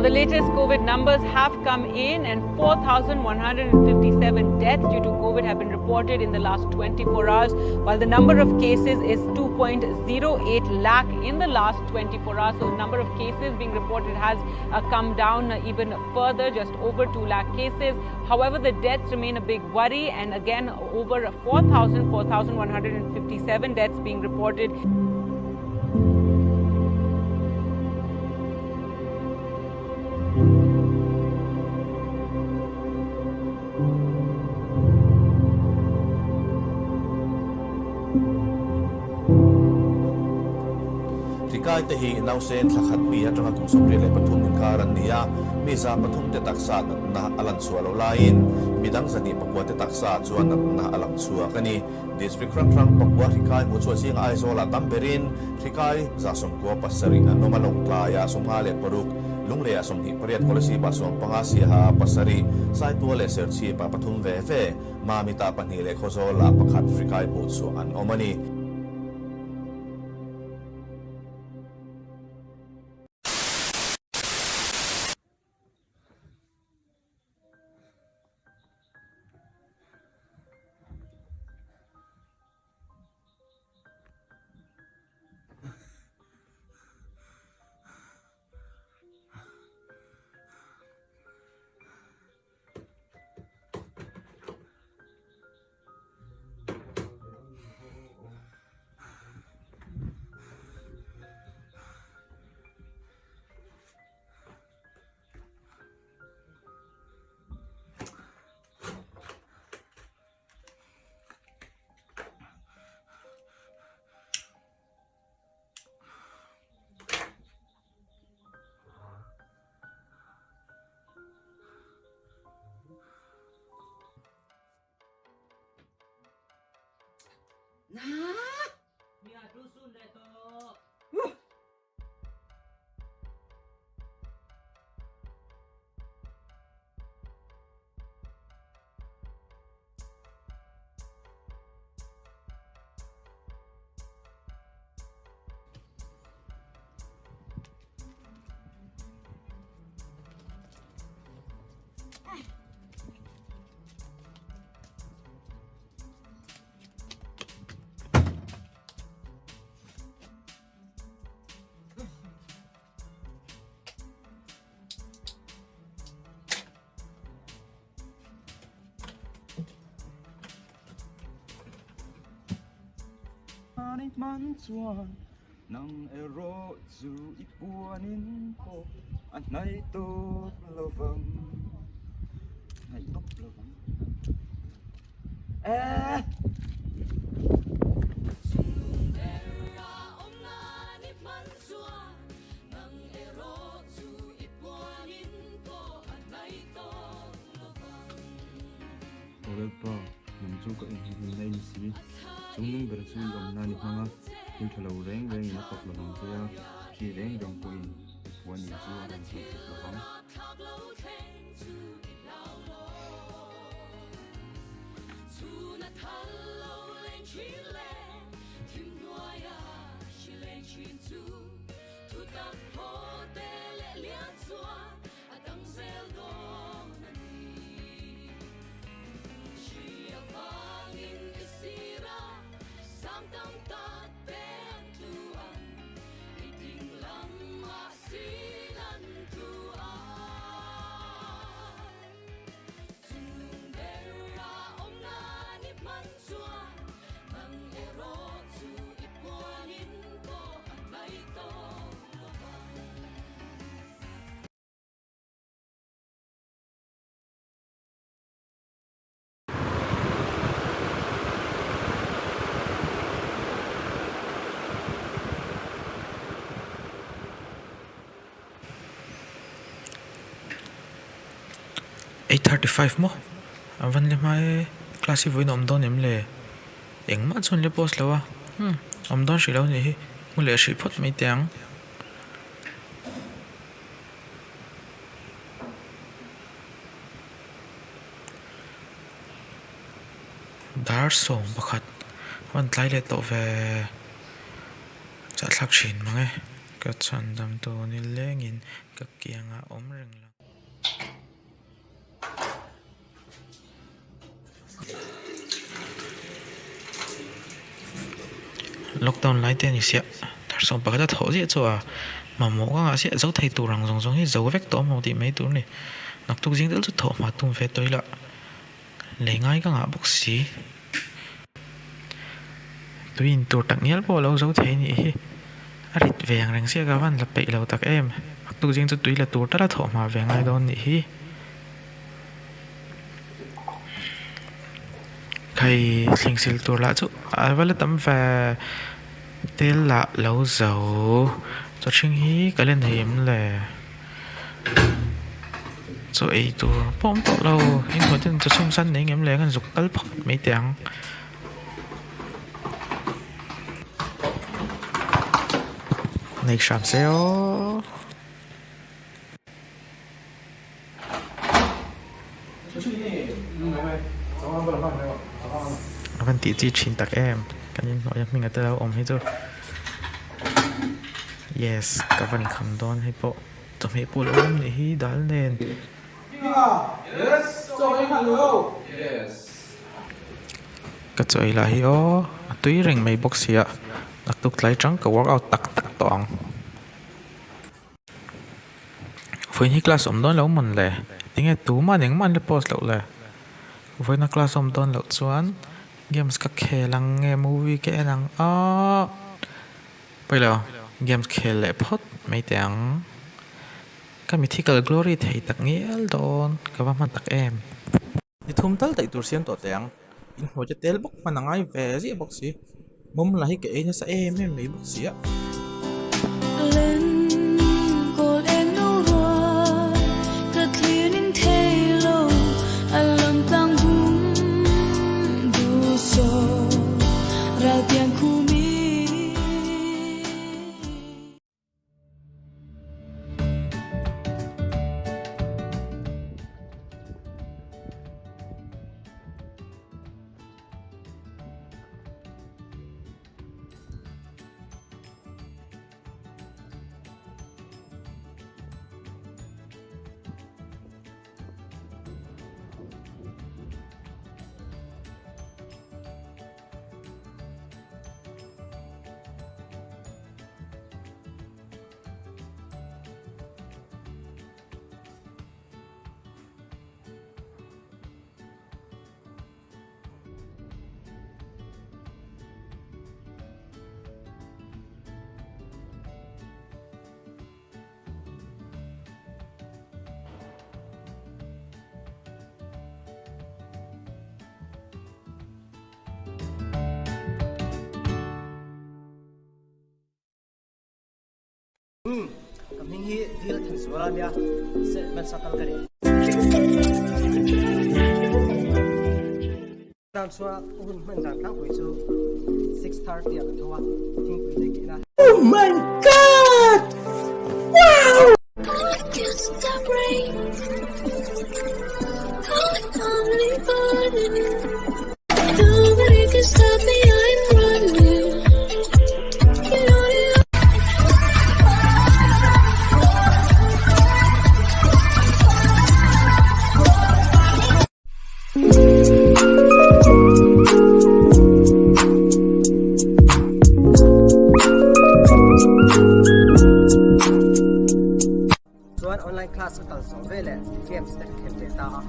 Now, the latest COVID numbers have come in, and 4,157 deaths due to COVID have been reported in the last 24 hours, while the number of cases is 2.08 lakh in the last 24 hours. So, the number of cases being reported has come down even further, just over 2 lakh cases. However, the deaths remain a big worry, and again, over 4,157 deaths being reported. Hrikai te hi nausen thla khat mi atanga kum 23 inkar an ni a, mi 300 te taksa natna a lan chhuah loh laiin midang 209 te taksa chuan natna a lang chhuak a ni. District hrang hrang pakua hrikai hmuh chhuah zinga Aizawlah tam berin hrikai 97 an awm a, Lawngtlaiah 56, Lungleiah 28, Kolasibah 15, Siaha 7, Saitua leh Serchhipah pathum ve ve, Mamitah pahnih leh Khawzawlah pakhat hrikai hmuh chhuah an awm a ni. Man chuan nang erawh chu i puanin pawh a hnaih tawp lovang hnaih tawp lovang eh. Aw Lalpa, nang chu ka inhmuhna i ni si. Chungnung ber chu i awmna ni hmang a, thil tha lo reng rengin a fak lovang che a, khi reng reng pawhin i puan in chu a rawn hmuh sak lovang. 8:35 maw a van le hma e class hi vawiin a awm dawn em le engmah chuan an la post lo a hmm awm dawn hrih lo a nih hi hmu leh hrih phawt mai teh ang. Dar 11 a rawn tlai leh tawh ve chahthlak thin mang e. Ka chhandam tu ni lengin ka kiangah awm reng la. Lockdown lai te a ni sia, tharsawm pakhat a thawh ziah chu a mamawh ka ngah sia, zo thei tur ang zawng zawng hi zo vek tawh amaw tih mai tur a ni. Naktuk zing deuh chu thawh hma tum ve tawh ila, lei ngai ka ngah bawk si. Tui in tur tak ngial pawh a lo zo thei anih hi, a rit ve ang reng sia ka van la peih lo tak em, naktuk zing chu tui la tur tal a thawh hma ve ngai dawn anih hi. Khai thleng sil tur lah chu a va la tam ve tel lah lo zo chaw hring hi ka la nei em le chaw ei tur pawh awm tawh lo engpawh ten chaw chhum san nei ngem le kan zuk kal phawt mai teh ang. Nei hram se aw. A van tih chi thin tak em kan inhnuai a hming a te lo awm hi chu yes ka van kham dawn hei pawh chawhmeh pawh lo awm nih hi dal nen. Ka chaw ei lah hi aw a tui reng mai bawk sia naktuk tlai tang ka workout tak tak tawh ang. Vawiin hi class awm dawn lo mawn le? Tinge tuman engmah an la post loh le? Vawiina class awm dawn loh chuan games ka khel ang nge movie ka en ang aaa pawilo games khel leh phawt mai teh ang. Ka mythical glory thei tak ngial dawn ka va hman tak em. Ni thum tal daih tur siam tawh teh ang. Inhnuai te tel bawk hman a ngai ve ziah bawk si. Mum lah hi ka ei nasa em em mai bawk si a. Umm, ka hming hi Dil Thanzuala ania, St. Matt's a kal ka ni. Tan chuan ka hun hman dan tlangpui chu 6:30 ah ka tho a, thingpui te ka in a. Oh my God! Wow! Chuan online class ka kal zawh veleh games te ka khel leh ta a.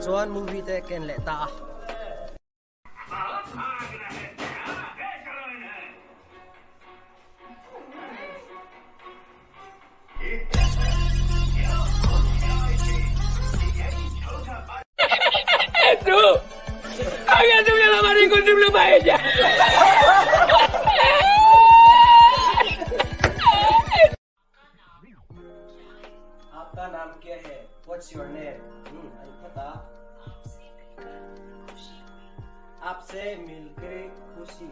Chuan movie te ka en leh ta a. Aapka naam kya hai? What's your name? An phata. Aapse milke khushi.